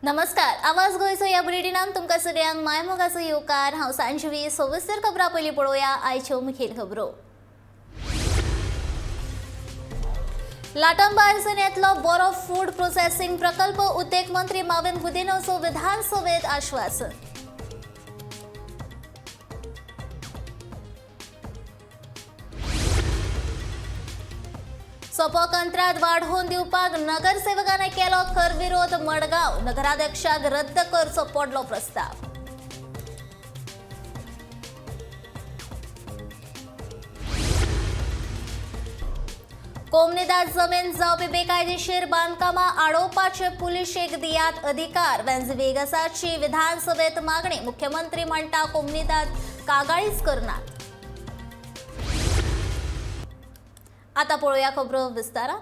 नमस्कार, आवाज गोंयचो ह्या बुलेटिनान तुमकां सगळ्यांक मायमोगाचो येवकार. हांव सांजवी. सविस्तर खबरां पयलीं पळोवया आयच्यो मुखेल खबरो. लाटंबार येतलो बरो फूड प्रोसेसिंग प्रकल्प, उद्देग मंत्री माविन गुदिनोचो विधानसभेत आश्वासन. सोपो कंत्राट वाडोवन दिवपाक नगरसेवकांनी केलो खर विरोध. मडगांव नगराध्यक्षाक रद्द करचो पडलो प्रस्ताव. कोमनिदाद जमीन जावपी बेकायदेशीर बांदकामां आडोवपाचे पुलिशेक दियात अधिकार, वेन्झ वेगसाची विधानसभेत मागणी. मुख्यमंत्री म्हणटा कोमनिदाद कागाळीच करनात. आता पळोवया खबरो विस्तारात.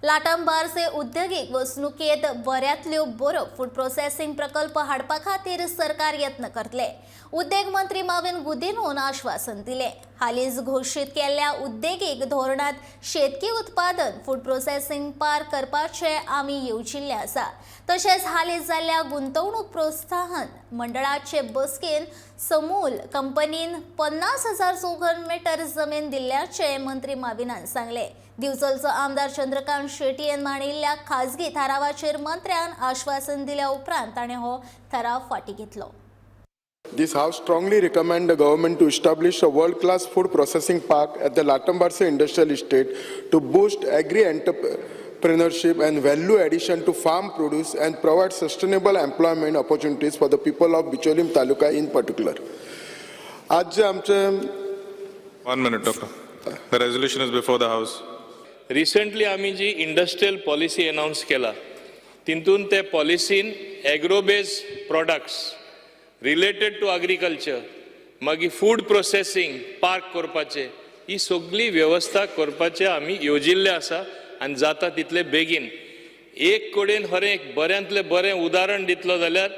लाटंबारचे उद्देगीक वसणुकेंत बऱ्यांतल्यो बऱ्यो फूड प्रोसेसिंग प्रकल्प हाडपा खातीर सरकार यत्न करतले, उद्देग मंत्री माविन गुदिनोन आश्वासन दिलें. हालींच घोशीत केल्ल्या उद्देगीक धोरणांत शेतकी उत्पादन फूड प्रोसेसिंग पार्क करपाचें आमी येवजिल्लें आसा. तशेंच हालींच जाल्ल्या गुंतवणूक प्रोत्साहन मंडळाचे बसकेन समूल कंपनीन 50,000 चौखण मिटर जमीन दिल्ल्याचें मंत्री माविनान सांगलें. दिवचलचो आमदार चंद्रकांत शेटयेन मांडिल्ल्या खाजगी थारावाचेर मंत्र्यान आश्वासन दिल्या उपरांत ताणें हो थाराव फाटीं घेतलो. This House strongly recommend the government to establish a world-class food processing park at the Latambarse Industrial Estate to boost agri-entrepreneurship and value addition to farm produce and provide sustainable employment opportunities for the people of Bicholim Taluka in particular. आज जे आमचे One minute, doctor. The resolution is before the House. Recently आमी जी industrial policy अनावन्स केला तितून ते पॉलिसीन agro base products related to agriculture, मागीर food processing park करपाचे, ही सगळी वेवस्था करपाचे आमी येवजिल्ले आसा आनी जाता तितले बेगीन. एक कडेन खरें एक बऱ्यांतलें बरें उदाहरण दितलो जाल्यार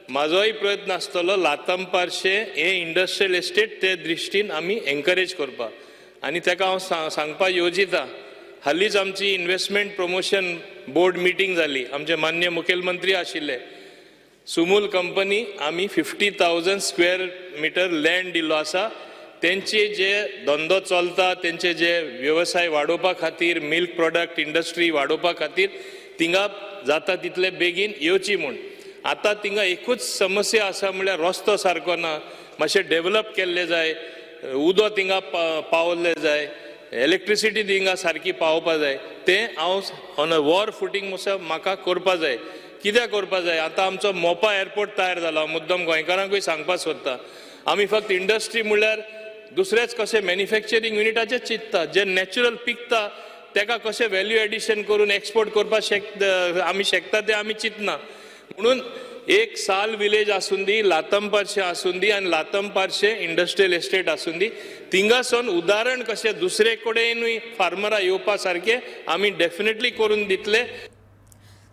म्हाजोय प्रयत्न आसतलो लातंपारशें हें इंडस्ट्रियल एस्टेट ते दृश्टीन आमी एनकरेज करपाक. आनी ताका हांव सांगपाक येवजिता, हालींच आमची इन्वेस्टमेंट प्रमोशन बोर्ड मिटींग जाली, आमचे मान्य मुखेलमंत्री आशिल्ले. सुमूल कंपनी आमी 50,000 स्क्वेअर मिटर लँड दिल्लो आसा. तेंचे जे धंदो चलता, तेंचे जे वेवसाय वाडोवपा खातीर, मिल्क प्रोडक्ट इंडस्ट्री वाडोवपा खातीर थिंगा जाता तितले बेगीन येवची म्हूण. आतां थिंगा एकूच समस्या आसा, म्हणल्यार रस्तो सारको ना, मातशें डेवलप केल्लें जाय, उदक थिंगा पावल्लें जाय, इलेक्ट्रिसिटी थिंगा सारकी पावोवपा जाय. तें हांव ऑन अ वॉर फुटींग मातसो म्हाका करपा जाय. कित्याक करपा जाय? आतां आमचो मोपा एअरपोर्ट तयार जाला. मुद्दम गोंयकारांकूय सांगपाक सोदता, आमी फक्त इंडस्ट्री म्हणल्यार दुसरेच कशें मॅन्युफॅक्चरींग युनिटाचेच चिंतता. जे नॅचरल पिकता तेका कशें व्हॅल्यू एडिशन करून एक्सपोर्ट करपाक आमी शकता तें आमी चिंतना. म्हणून एक साल विलेज आसूंदी, लातंपारशें आसूंदी आनी लातंपारशें इंडस्ट्रियल एस्टेट आसूंदी, थिंगासून उदाहरण कशें दुसरे कडेनूय फार्मरां येवपा सारकें आमी डेफिनेटली करून दितले.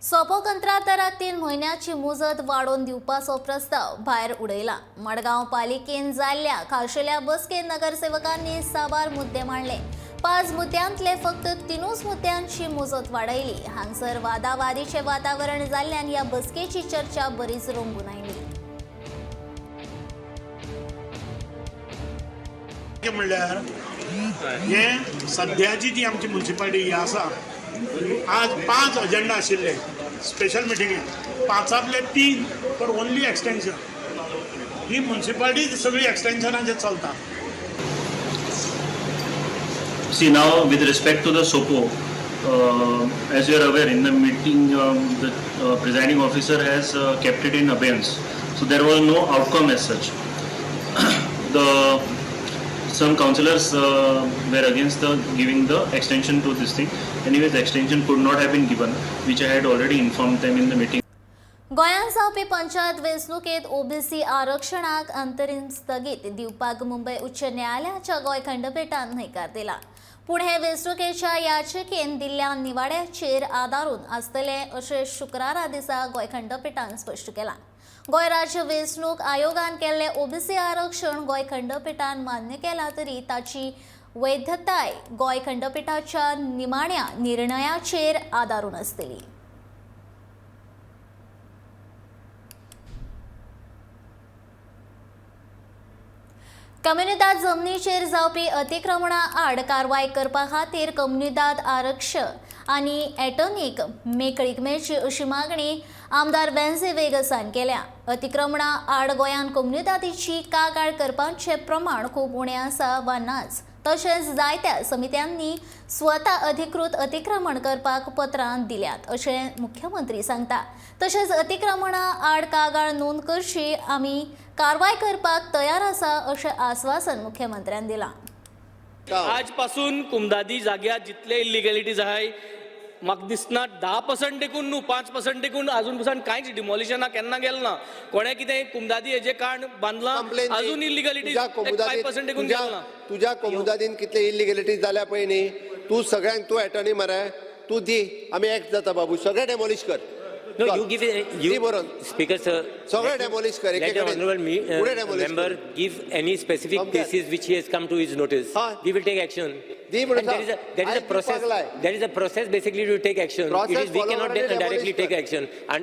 सोपो कंत्राटदाराक 3 म्हयन्याची मुजत वाडोवन दिवपाचो प्रस्ताव भायर उडयला. मडगांव पालिकेन जाल्ल्या खाशेल्या बसकेन नगरसेवकांनी साबार मुद्दे मांडले. 5 मुद्द्यांतले फक्त 3 मुद्द्यांची मुजत वाडयली. हांगसर वादावादीचें वातावरण जाल्ल्यान ह्या बसकेची चर्चा बरीच रंगून आयली. म्हणल्यार हे सद्याची जी आमची मुन्सिपालिटी ही आसा, आज 5 अजेंडा आशिल्ले स्पेशल मिटिंगेक, 5ांतले 3 फॉर ओनली एक्सटेंशन. ही मुन्सिपालिटी सगळी एक्सटेंशनाचेर चलता. See, now with respect to the SOPO, as you are aware, in the meeting, the presiding officer has kept it in abeyance. So there was no outcome as such. Some councillors were against the giving the extension to this thing. Anyways, the extension could not have been given, which I had already informed them in the meeting. गोंयांत जावपी पंचायत वेंचणुकेंत OBC आरक्षणाक अंतरीम स्थगीत दिवपाक मुंबय उच्च न्यायालयाच्या गोंय खंडपिठान न्हयकार दिला. पूण हे वेंचणुकेच्या याचिकेन दिल्ल्या निवाड्याचेर आदारून आसतले अशें शुक्रारा दिसा गोंय खंडपिठान स्पश्ट केलां. गोंय राज्य वेंचणूक आयोगान केल्लें ओबीसी आरक्षण गोंय खंडपिठान मान्य केलां तरी ताची वैधताय गोंय खंडपिठाच्या निमाण्या निर्णयाचेर आदारून आसतली. कम्युनिदाद जमनीचेर जावपी अतिक्रमणा आड कारवाय करपा खातीर कम्युनिदाद आरक्षक आनी एटर्नीक मेकळीक मेळची अशी मागणी आमदार वेन्झी वेगसान केल्या. अतिक्रमणा आड गोंयांत कम्युनिदादीची कागाळ करपाचें प्रमाण खूब उणें आसा वा नाच. तशेंच जायत्या समित्यांनी स्वता अधिकृत अतिक्रमण करपाक पत्रां दिल्यात अशें मुख्यमंत्री सांगता. तशेंच अतिक्रमणा आड कागाळ नोंद करची, आमी कारवाय करपाक तयार आसा अशें आस्वासन मुख्यमंत्र्यान दिलां. आजपासून कुमदादी जाग्यार जितले इलिगॅलिटीज आहाय म्हाका दिसना 10% देखून न्हू, 5% देखून अजून पसून कांयच डिमॉलिशना केन्ना गेलें ना. कोणें कितें कुमदादी हेजें काण बांदलां, अजून इलिगॅलिटीज 5% देखून गेलें ना. तुज्या कोमुदादीन कितले इलिगॅलिटीज जाल्या पळय न्ही, तूं सगळ्यांक तूं एटर्नी मरे, तूं दी, आमी एक्ट जाता बाबू, सगळें डेमोलिश कर. No, you give it, the you, बरोवन. Speaker sir. सगळें demolish कर, Let the एकेकडेन. Honorable फुडें demolish member कर. Give any specific समजात. Cases which he has come to his notice. हय. We will take action. दी म्हणून And there is a, सांग. There is आयज a process, दिवपाक लाय. There is a process basically to take action. It Process is, we follow cannot करून directly demolish take कर. Action. And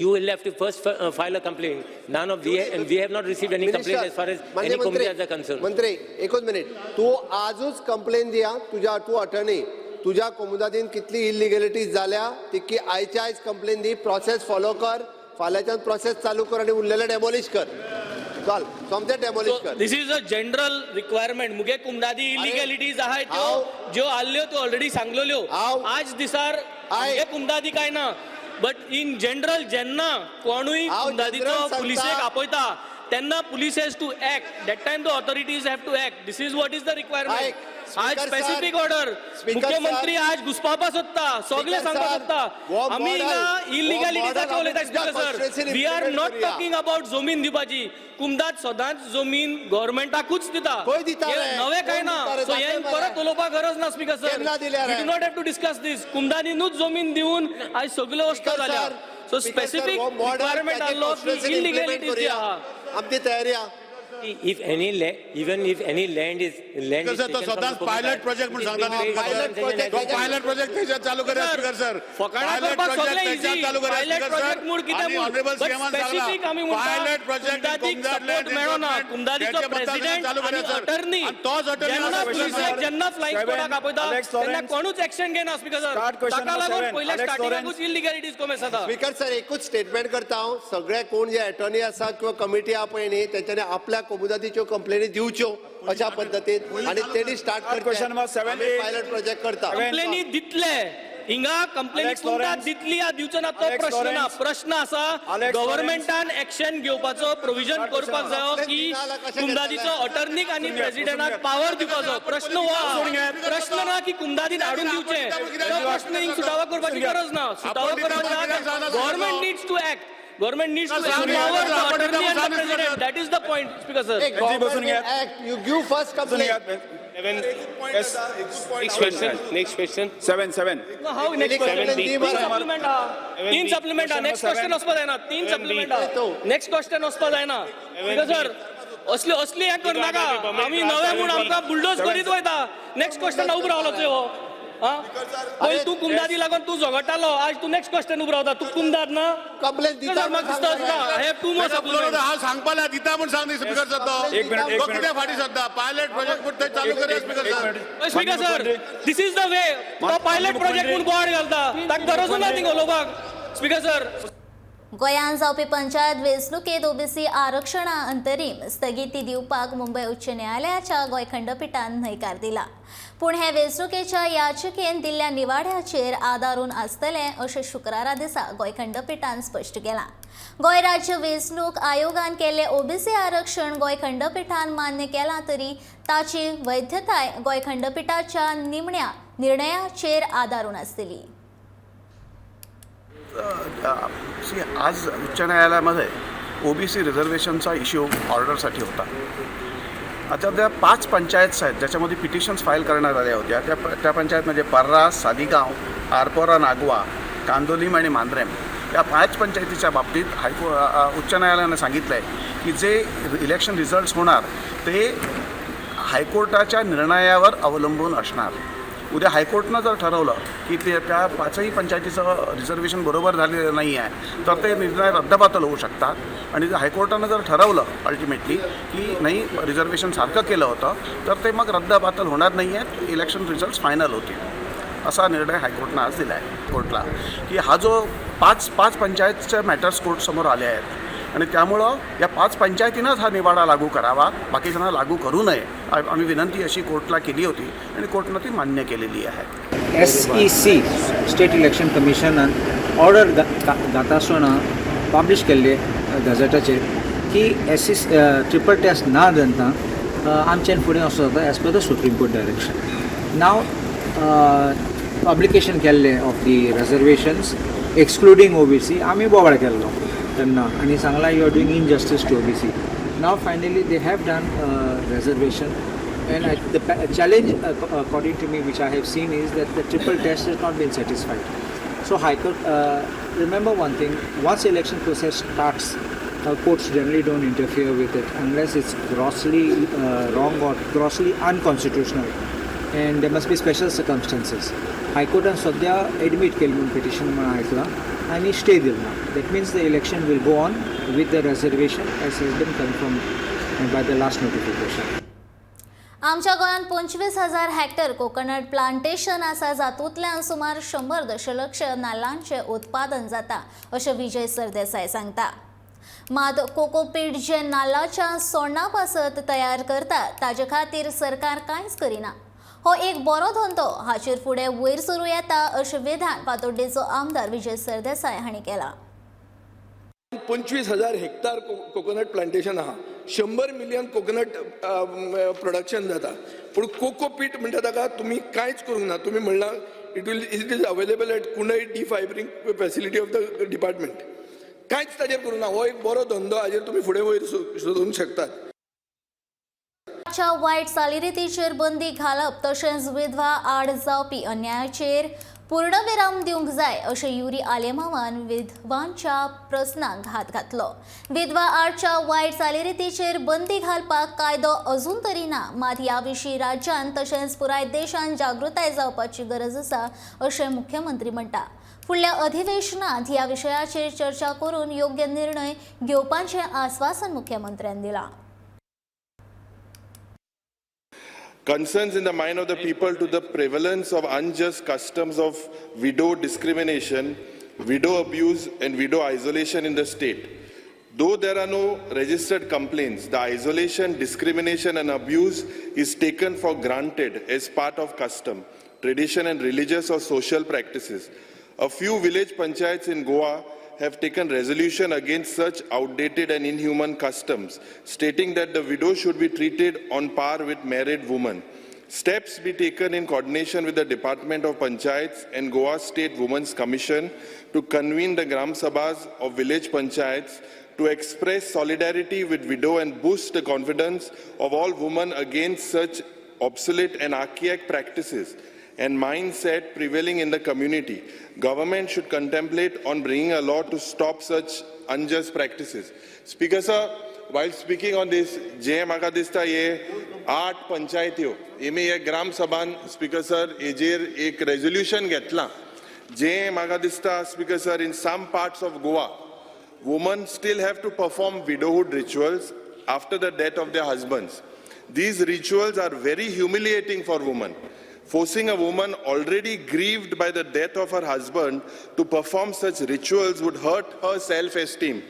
you will have to first file a complaint. None of, we, and we have not received any complaint as far as माननीय any मंत्री, complaints are concerned. मंत्री एकूच minute, तूं आजूच complain दिया तुज्या, तूं अटर्नी, तुज्या कोमुदादीन कितली इलिगॅलिटीज जाल्या तितकी आयच्या आयज कंप्लेन दी, प्रोसेस फॉलो कर, फाल्यांच्यान प्रोसेस चालू कर आनी उरलेलें डेमोलिश कर. चल, सोमतें डेमोलिश कर. This is a general requirement. मुगे कुमदादी इलिगॅलिटीज आहाय त्यो ज्यो आहल्यो त्यो ऑलरेडी सांगलेल्यो. हांव आज दिसार I- मुगे कुमदादी काय ना, बट इन जनरल जेन्ना कोणूय हांव कुमदादीचो general सांगता. पुलिसेक आपयता तेन्ना police has to act. That time the authorities have to act. This is what is the requirement. आयक, आज Speaker sir, specific order, Speaker मुख्यमंत्री sir, आज घुसपावपा सोदता, सगळे Speaker सांगपा sir, सोदता. हो आमी model, हिंगा हो इलिगॅलिटीजाचे model उलयता. आमी तुज्या speaker sir, constituency we are implement not करूया. टॉकिंग अबाउट जमीन दिवपाची. कुमदाद सदांच जमीन गव्हर्मेंटाकूच दिता. खंय दिता हे रे? नवें काय कोण ना. दिता रे? सो हें दाखय मरे. परत उलोवपाक गरज ना स्पीकर सर. केन्ना दिल्या we ray? Do not have to discuss this. कुमदानीनूच जमीन दिवन आयज सगल्यो वस्तू Speaker जाल्या. sir, so Speaker sir, specific हो model requirement ताजे आहलो की constituency implement इलिगॅलिटीज जी करूया. आहा. आमची तयारी आहा. If any even if any land is Speaker sir, taken तो from स्वतःच the pilot project म्हणून it is सांगता being न्ही. paid for Pilot concession project as तो well. Pilot project थंयच्यान चालू करूया स्पीकर सर. फकाणां पायलट करपाक प्रोजेक्ट सगळें थंयच्यान इझी. चालू करूया पायलट स्पीकर प्रोजेक्ट सर. म्हूण कितें आनी म्हूण, ऑनरेबल बट सीएमान स्पेसिफीक आमी सांगला, म्हणटा पायलट प्रोजेक्ट कुमदादीक सपोर्ट मेळना. कुमदादीचो प्रेसिडेंट चालू आनी करूया सर. अटर्नी आनी तोच अटर्नी जेन्ना आसा, पुलिसेक sir. जेन्ना फ्लायिंग स्क्वॉडाक आपयता Alex तेन्ना Lawrence. कोणूच एक्शन घेना स्पीकर सर. Start question ताका number लागून seven. पयल्या Alex स्टार्टिंगाकूच Lawrence. इलिगॅलिटीज कोमेस जाता. स्पीकर सर, एकूच स्टेटमेंट करता हांव, सगळे कोण जे एटर्नी आसा किंवा कमिटी आहा पळय न्ही, तेंच्यांनी आपल्या कोमुदादीच्यो कंप्लेनी दिवच्यो अशा पद्दतीन आनी तेणी start Start question number seven, eight. Pilot project करता. Seven. कंप्लेनी दितले हिंगा, कंप्लेनी Alex कुमदाद Lawrence. दितली या दिवचो ना तो Alex प्रश्न ना. Lawrence. प्रश्न आसा Alex गव्हर्मेंटान एक्शन घेवपाचो प्रोविजन Start करपाक question. जायो की दिना जाल्यार कशें कुमदादीचो घेतले? अटर्नीक आनी बसून घे, प्रेसिडेंटाक बसून घे. पावर दिवपाचो प्रश्न हो बसून घे. आहा. प्रश्न ना की कुमदादीन हाडून दिवचें, तो प्रश्न हिंग सुटावो करपाची बसून घे. गरज ना. सुटावो आपण दिता करपाची म्हणून कित्याक government needs to act. Government needs to सांग न्ही, empower the आपण attorney and the सांग न्ही, president. That is the point, speaker sir. जी, बसून घ्या. Act, you give first बसून कंप्लेन. घ्या. Yes. Next question, next question. Seven, seven. How next Seven question? B. तीन सप्लिमेंट आहा, तीन सप्लिमेंट आहा. नेक्स्ट क्वेश्चन वचपा जायना. तीन सप्लिमेंट आहा, नेक्स्ट क्वेश्चन वचपा जायना. स्पीकर सर, असली असली हें करनाका. आमी नवे म्हूण आमकां बुलडोज करीत वयता. नेक्स्ट क्वेश्चन उबो रावलो चोय हो. आं, पयलीं तूं कुमदादी लागून तूं झगडटालो, आज तूं नेक्स्ट क्वेश्चन उबो रावता. तूं कुमदाद ना? कंप्लेन सर दिता. म्हाका दिसता I have to more supplement. हांव सांगपाक दिता म्हूण सांग न्ही स्पीकर सर तो. एक मिनिट, एक तो मिनिट. कित्याक फाटीं सरता? पायलट प्रोजेक्ट म्हूण थंय चालू करूया speaker एक sir. Minute. Speaker sir, this is the way. तो पायलट प्रोजेक्ट म्हूण बोर्ड घालता, ताका गरजूच ना थिंग उलोवपाक. स्पीकर सर, गोंयांत जावपी पंचायत वेंचणुकेंत ओबीसी आरक्षणा अंतरीम स्थगिती दिवपाक मुंबय उच्च न्यायालयाच्या गोंय खंडपिठान न्हयकार दिला. पूण हे वेंचणुकेच्या याचिकेन दिल्ल्या निवाड्याचेर आदारून आसतलें अशें शुक्रारा दिसा गोंय खंडपिठान स्पश्ट केलां. गोंय राज्य वेंचणूक आयोगान केल्लें ओबीसी आरक्षण गोंय खंडपिठान मान्य केलां तरी ताची वैधताय गोंय खंडपिठाच्या निमण्या निर्णयाचेर आदारून आसतली. सी, आज उच्च न्यायालयामध्ये ओबीसी रिझर्वेशनचा इश्यू ऑर्डरसाठी होता. आता त्या 5 पंचायत्स आहेत ज्याच्यामध्ये पिटिशन्स फाईल करण्यात आल्या होत्या, त्या त्या पंचायतमध्ये पर्रा, सालिगाव, आरपोरा, नागवा, कांदोलीम आणि मांद्रेम या 5 पंचायतीच्या बाबतीत हायको उच्च न्यायालयानं सांगितलं आहे की जे इलेक्शन रिझल्ट्स होणार ते हायकोर्टाच्या निर्णयावर अवलंबून असणार. उद्या हायकोर्टनं जर ठरवलं की ते त्या पाचही पंचायतीचं रिझर्वेशन बरोबर झालेलं नाही आहे तर ते निर्णय रद्दबातल होऊ शकतात आणि जर हायकोर्टानं जर ठरवलं अल्टिमेटली की नाही रिझर्वेशन सारखं केलं होतं तर ते मग रद्दबातल होणार नाही आहेत, इलेक्शन रिझल्ट्स फायनल होतील असा निर्णय हायकोर्टनं आज दिला आहे कोर्टला की हा जो पाच पाच पंचायतच्या मॅटर्स कोर्टसमोर आले आहेत आणि त्यामुळं या पाच पंचायतीनंच हा निवाडा लागू करावा, बाकीच्यांना लागू करू नये. आम्ही विनंती अशी कोर्टला केली होती आणि कोर्टनं ती मान्य केलेली आहे. SEC state election कमिशनान ऑर्डर घाता आसतना पब्लिश केल्ले गझेटाचेर की एस सी ट्रिपल टेस्ट ना धरता आमच्यान फुडें वचूं जाता as per the Supreme Court direction. Now publication केल्लें of the reservations excluding OBC आमी बोवाळ केल्लो तेन्ना आनी सांगलां you are doing injustice to OBC. Now finally they have done reservation. And the challenge, according to me, which I have seen, is that the triple test has not been satisfied. So High Court, remember one thing, once election process starts, courts generally don't interfere with it unless it's grossly wrong or grossly unconstitutional. And there must be special circumstances. High Court सध्या admit केली म्हणून petition म्हणून आयकलां आनी stay दिल ना. That means the election will go on with the reservation as has been confirmed by the last notification. आमच्या गोंयांत 25,000 hectare coconut plantation आसा, जातूंतल्यान सुमार 100 दशलक्ष नाल्लांचें उत्पादन जाता अशें विजय सरदेसाय सांगता. मात कोकोपीट जे नाल्लाच्या सोण्णा पासत तयार करता ताजे खातीर सरकार कांयच करिना. हो एक बरो धंदो, हाचेर फुडें वयर सरूं येता अशें विधान फातोड्डेचो आमदार विजय सरदेसाय हांणी केलां. 25,000 हेक्टर कोकोनट प्लांटेशन आहा, 100 मिलियन कोकोनट प्रोडक्शन जाता, पूण कोकोपीट म्हणटा ताका तुमी कांयच करूंक ना. तुमी म्हणलां it is available at Kundai defibering facility of the department, कांयच ताजेर करूंक ना. हो एक बरो धंदो, हाजेर तुमी फुडें वयर सरूंक शकतात. वायट चालीरितीचेर बंदी घालप तशेंच विधवा आड जावपी अन्यायाचेर पूर्णविराम दिवंक जाय अशें युरी आलेमावान विधवांच्या प्रस्नांक हात घातलो. विधवा आडच्या वायट चालीरितीचेर बंदी घालपाक कायदो अजून तरी ना, मात ह्या विशीं राज्यांत तशेंच पुराय देशांत जागृताय जावपाची गरज आसा अशें मुख्यमंत्री म्हणटा. फुडल्या अधिवेशनांत ह्या विशयाचेर चर्चा करून योग्य निर्णय घेवपाचें आस्वासन मुख्यमंत्र्यान दिलां. Concerns in the mind of the people to the prevalence of unjust customs of widow discrimination, widow abuse and widow isolation in the state. Though there are no registered complaints, the isolation, discrimination and abuse is taken for granted as part of custom, tradition and religious or social practices. A few village panchayats in Goa have taken resolution against such outdated and inhuman customs, stating that the widow should be treated on par with married women. Steps be taken in coordination with the Department of Panchayats and Goa State Women's Commission to convene the Gram Sabhas of village panchayats to express solidarity with widow and boost the confidence of all women against such obsolete and archaic practices and mindset prevailing in the community. Government should contemplate on bringing a law to stop such unjust practices. Speaker sir, while speaking on this, जे म्हाका दिसता हे 8 पंचायत्यो Hemy हे ग्राम सभान speaker sir हेजेर एक resolution घेतलां, जे म्हाका दिसता speaker sir, in some parts of Goa women still have to perform widowhood rituals after the death of their husbands. These rituals are very humiliating for women. Forcing a woman already grieved by the death of her husband to perform such rituals would hurt her self-esteem.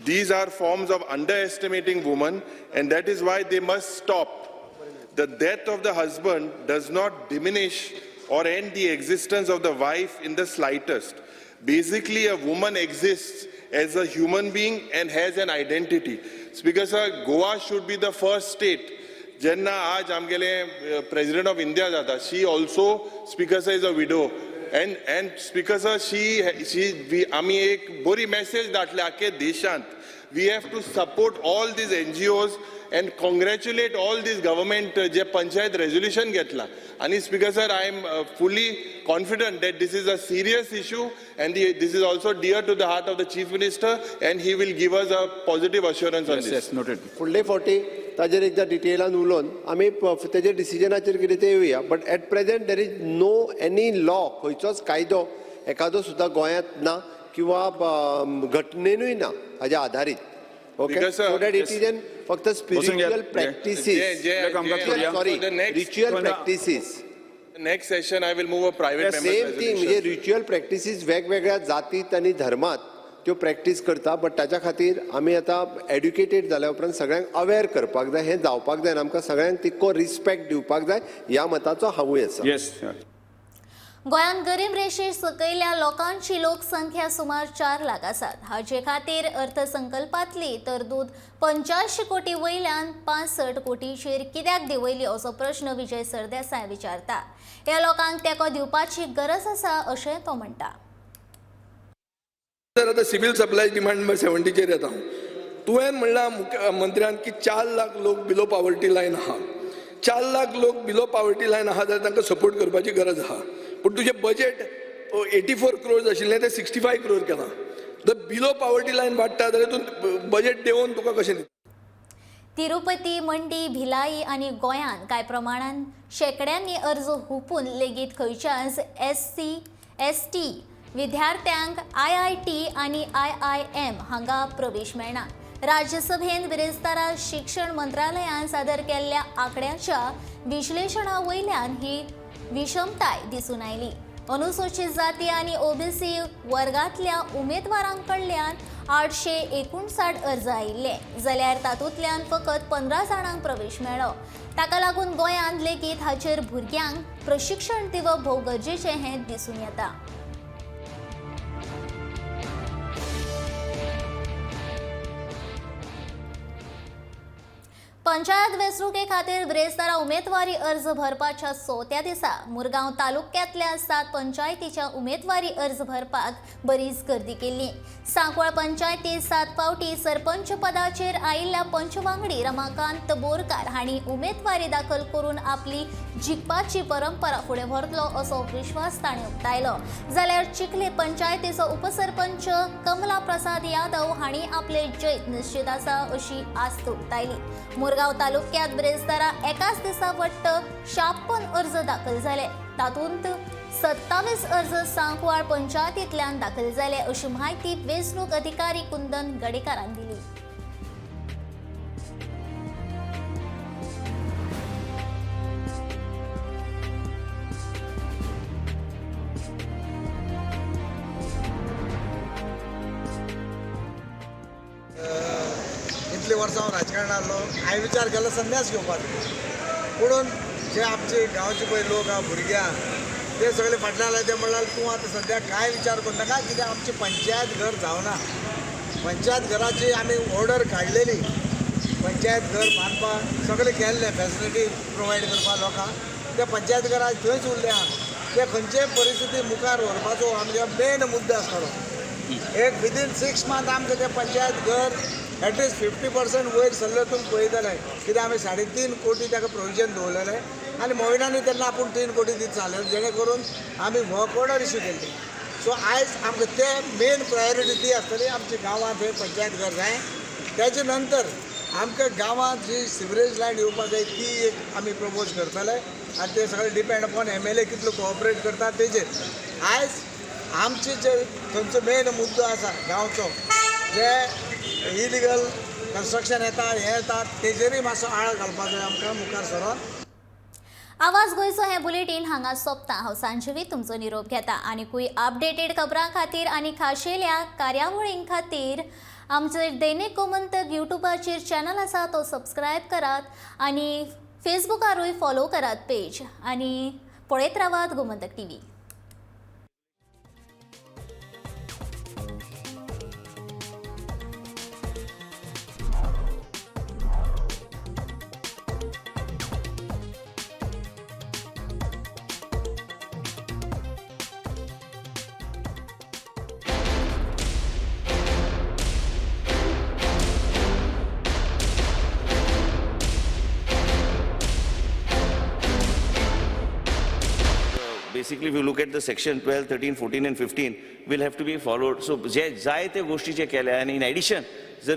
These are forms of underestimating women, and that is why they must stop. The death of the husband does not diminish or end the existence of the wife in the slightest. Basically, a woman exists as a human being and has an identity. Speaker sir, Goa should be the first state. जेन्ना आज आमगेले president of India जाता, she also speaker sir is a widow, and speaker sir she she आमी एक बरी message धाडल्या आख्खे देशांत. We have to support all these NGOs and congratulate all these government J panchayat resolution घेतला. आणि speaker sir, I am fully confident that this is a serious issue and this is also dear to the heart of the chief minister and he will give us a positive assurance on this. Noted. फुडले फावटी ताजेर एकदां डिटेलान उलोवन आमी तेजेर डिसिजनाचेर कितें तें येवया, but at present there is no any law, खंयचोच कायदो एखादो सुद्दां गोंयांत ना किंवा घटनेनूय ना हाज्या आधारीत. Okay, Because, sir, so that it is an फक्त spiritual practices, sorry, ritual practices. Next session I will move a private same thing, म्हणजे रिच्युअल प्रॅक्टिसीस वेगवेगळ्या जातीत आनी धर्मात त्यो प्रॅक्टीस करता, बट ताच्या खातीर आमी आतां एड्युकेटेड जाल्या उपरांत सगळ्यांक अवेर करपाक जाय. हें जावपाक जाय आनी आमकां सगळ्यांक तितको रिस्पेक्ट दिवपाक जाय ह्या मताचो हांवूय आसा. येस. गोंयांत गरीब रेशे सकयल्या लोकांची लोकसंख्या सुमार 4 लाख आसात. हाचे खातीर अर्थसंकल्पांतली तरतूद 85 कोटी वयल्यान 65 कोटीचेर कित्याक देंवयली असो प्रश्न विजय सरदेसाय विचारता. ह्या लोकांक तेंको दिवपाची गरज आसा अशें तो म्हणटा. सर, आतां सिवील सप्लाय डिमांड 70चेर येता. तुवें म्हणलां मुख्यमंत्र्यान की 4 लाख लोक बिलो पावर्टी लायन आहा. 4 लाख लोक बिलो पावर्टी लायन आहा जाल्यार तांकां सपोर्ट करपाची गरज आहा. पूण तुजें बजेट 84 क्रोर्स आशिल्लें तें 65 क्रोर केलां. जर बिलो पावर्टी लायन वाडटा जाल्यार तूं बजेट देंवोवन तुका कशें दिता? तिरुपती, मंडी, भिलाई आनी गोंयांत कांय प्रमाणान शेंकड्यांनी अर्ज हुपून लेगीत खंयच्याच SC ST विद्यार्थ्यांक IIT आनी IIM हांगा प्रवेश मेळना. राज्यसभेन बिरेस्तारा शिक्षण मंत्रालयान सादर केल्ल्या आंकड्याच्या विश्लेशणा वयल्यान ही विषमताय दिसून आयली. अनुसूचित जाती आनी OBC वर्गांतल्या उमेदवारांकडल्यान 859 अर्ज आयिल्ले, जाल्यार तातूंतल्यान फकत 15 जाणांक प्रवेश मेळ्ळो. ताका लागून गोंयांत लेगीत हाचेर भुरग्यांक प्रशिक्षण दिवप भोव गरजेचें हें दिसून येता. पंचायत वेंचणुके खातीर बिरेस्तारा उमेदवारी अर्ज भरपाच्या 4थ्या दिसा मुरगांव तालुक्यांतल्या 7 पंचायतीच्या उमेदवारी अर्ज भरपाक बरीच गर्दी केल्ली. सांकवाळ पंचायतीत 7 फावटी सरपंच पदाचेर आयिल्ल्या पंचवांगडी रमाकांत बोरकार हांणी उमेदवारी दाखल करून आपली जिखपाची परंपरा फुडें व्हरतलो असो विश्वास ताणें उक्तायलो. जाल्यार चिखले पंचायतीचो उपसरपंच कमला प्रसाद यादव हांणी आपले जैत निश्चित आसा अशी आस्त उक्तायली. मुरगांव तालुक्यात बिरेस्तारा एकाच दिसा वट्ट 56 अर्ज दाखल जाले. तातूंत 27 अर्ज सांकवाळ पंचायतींतल्यान दाखल जाले अशी म्हायती वेंचणूक अधिकारी कुंदन गडेकारान दिली. इतली वर्सां हांव राजकारणांत आसलो, हांवें विचार केलो संन्यास घेवपाचो. पुणून जे आमचे गांवचे पळय लोक आहा, भुरगे आहा, ते सगळे फाटल्यान आसले. ते म्हणल्यार तूं आतां सद्या कांय विचार करूं नाका, कित्याक आमचें पंचायत घर जावना. पंचायत घराची आमी ऑर्डर काडलेली, पंचायत घर बांदपाक सगळें केल्लें, फॅसिलिटी प्रोवायड करपाक लोकांक. ते पंचायत घर आयज थंयच उरलें आहा. ते खंयचेय परिस्थिती मुखार व्हरपाचो आमचो मेन मुद्दो आसतलो. एक विदीन 6 मंथ आमकां तें पंचायत घर एटलिस्ट 50% वयर सरले तुमी पळयतले, कित्याक आमी 3.5 कोटी ताका प्रोविजन दवरलेलें आनी मोविनानूय तेन्ना आपूण 3 कोटी दित जाले, जेणे करून आमी वर्क ऑर्डर इश्यू केल्ली. सो आयज आमकां ते मेन प्रायोरिटी ती आसतली आमच्या गांवांत हे पंचायत घर जाय. तेजे नंतर आमकां गांवांत जी सिवरेज लायन येवपाक जाय ती एक आमी प्रपोज करतले आनी ते सगळे डिपेंड अपॉन MLA कितलो कोऑपरेट करता तेजेर. आयज आमचे जे थंयचो मेन मुद्दो आसा गांवचो, जे इलिगल कन्स्ट्रक्शन येता हें येता तेजेरूय मातसो आळ घालपाक जाय आमकां मुखार सरोन. आवाज गोंयचो हें बुलेटीन हांगा सोंपता. हांव सांजवी तुमचो निरोप घेता. आनीकूय अपडेटेड खबरां खातीर आनी खाशेल्या कार्यावळीं खातीर आमचे दैनिक गोमंतक यूट्यूबाचेर चॅनल आसा तो सबस्क्रायब करात आनी फेसबुकारूय फॉलो करात पेज आनी पळयत रावात Gomantak TV. Basically, you look at the section 12, 13, 14 and 15 will have to be followed. So जे जाय ते गोष्टी जे केल्या आनी in addition